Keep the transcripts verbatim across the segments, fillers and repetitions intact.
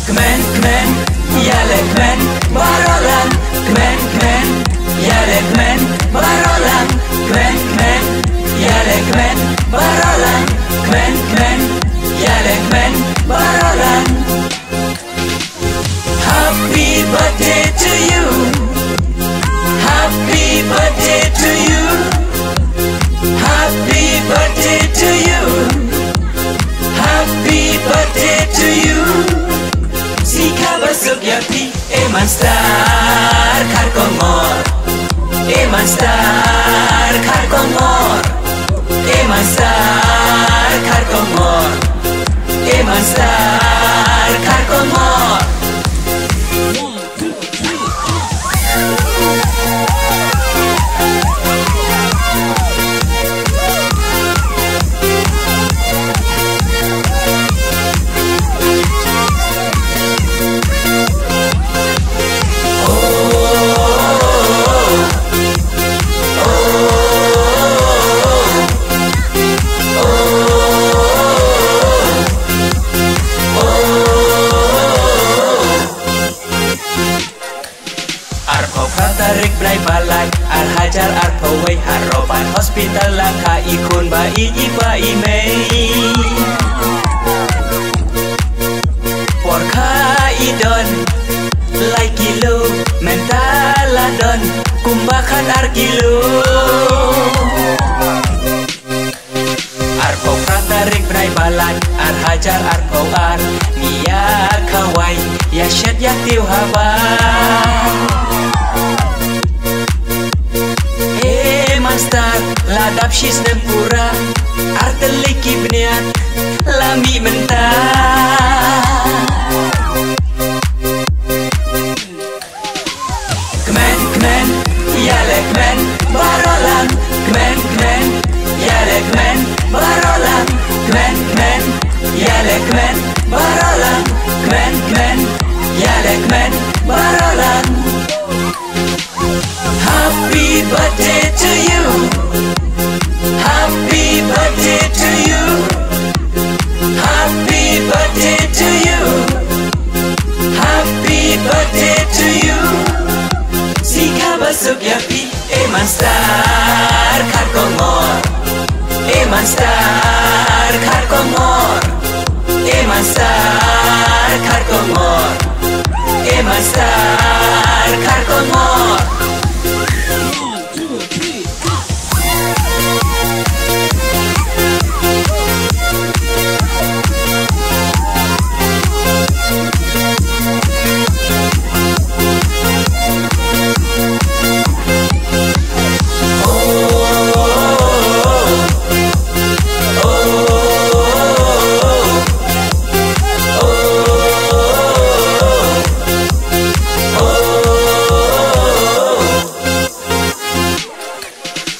Kmen, kmen, ïaleh kmen, baroh lang. Kmen, kmen, ïaleh kmen, baroh lang. Kmen, kmen, ïaleh kmen, baroh lang. Kmen, kmen, ïaleh kmen, baroh lang. Happy birthday to you. Happy birthday to you. Happy birthday to you. Happy birthday to you. Sngewbha suk ïa phi, e Manstar Kharkongor. E Manstar Kharkongor. E Manstar Kharkongor. E Manstar Kharkongor. Arphew phra tarik bnai ba lai, ar hajar arphew wei, ha Roban Hospital la kha i khun ba ïeit i pa i mei. Por kha i don lai kilo, mynta la don kumba khat ar kilo. Arphew phra tarik bnai ba lai, ar hajar arphew ar, ngi ïa khawai, ïa shet ïa tiew haba. He Manstar, la dap shi snem pura, ar tylli ki bniat la mih mynta. Kmen, kmen, ïaleh kmen, baroh lang. Kmen, kmen, ïaleh kmen, baroh lang. Kmen, kmen, ïaleh kmen, baroh lang. Kmen, kmen, ïaleh kmen, baroh lang. Happy birthday to you. Happy birthday to you. Happy birthday to you. Happy birthday to you. Sngewbha suk ïa phi, e Manstar Kharkongor. E Manstar Kharkongor. E Manstar Kharkongor. E Manstar Kharkongor.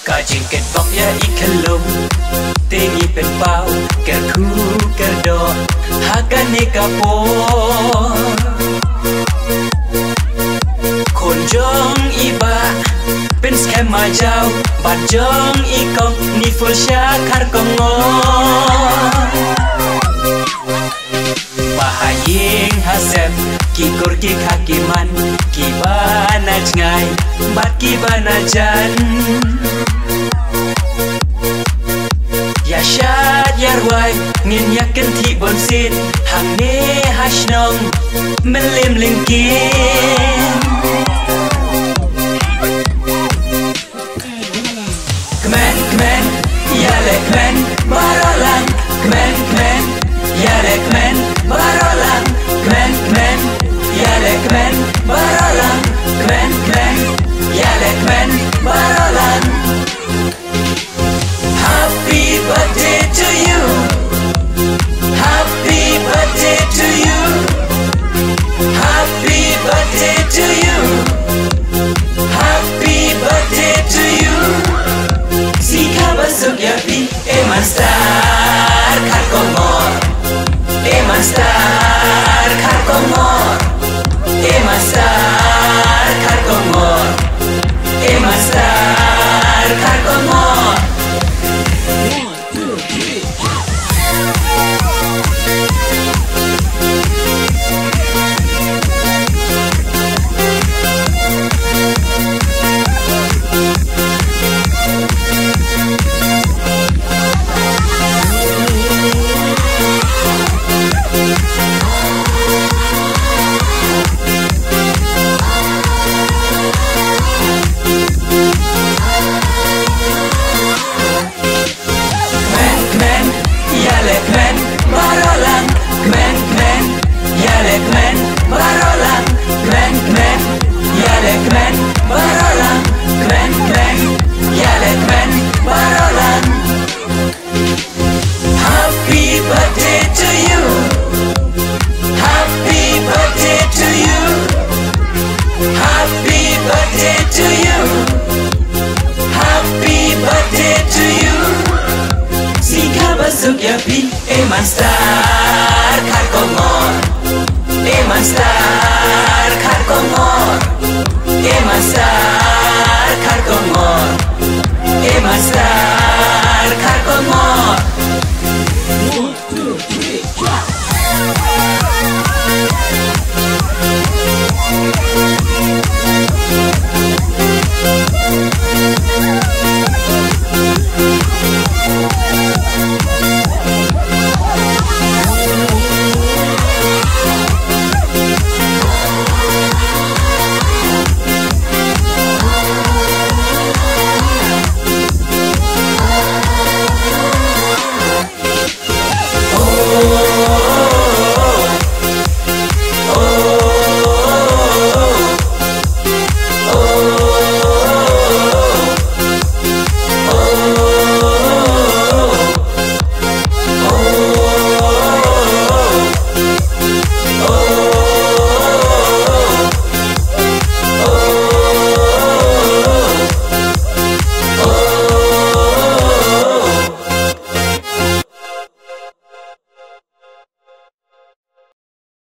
Ka jingkitbok ïa i khyllung, te ngi pynpaw kyrkhu kyrdoh ha kane ka por. Khun jong i bah, pynskhem ma jaw, bad jong i kong, ngi full sha Kharkongor. Ba ha ïing ha sem, ki kur ki kha ki man, kiba na jngai bad kiba na jan. Ïa shad ïa rwai ngin ïa kynthih bun sien, hangne ha shnong Mylliem Lyngkien. Kmen, kmen, ïaleh kmen, baroh lang. Kmen, kmen, ïaleh kmen, baroh lang. Kmen, kmen, ïaleh kmen, baroh lang. Kmen, kmen, ïaleh kmen, baroh lang. Happy birthday to you. Happy birthday to you. Happy birthday to you. Happy birthday to you. Sngewbha suk ïa phi, e Manstar Kharkongor. E Manstar Kharkongor. E Manstar Kharkongor. E Manstar Kharkongor. One, two, three, four. Manstar Kharkongor. E Manstar Kharkongor. E Manstar Kharkongor. E Manstar Kharkongor.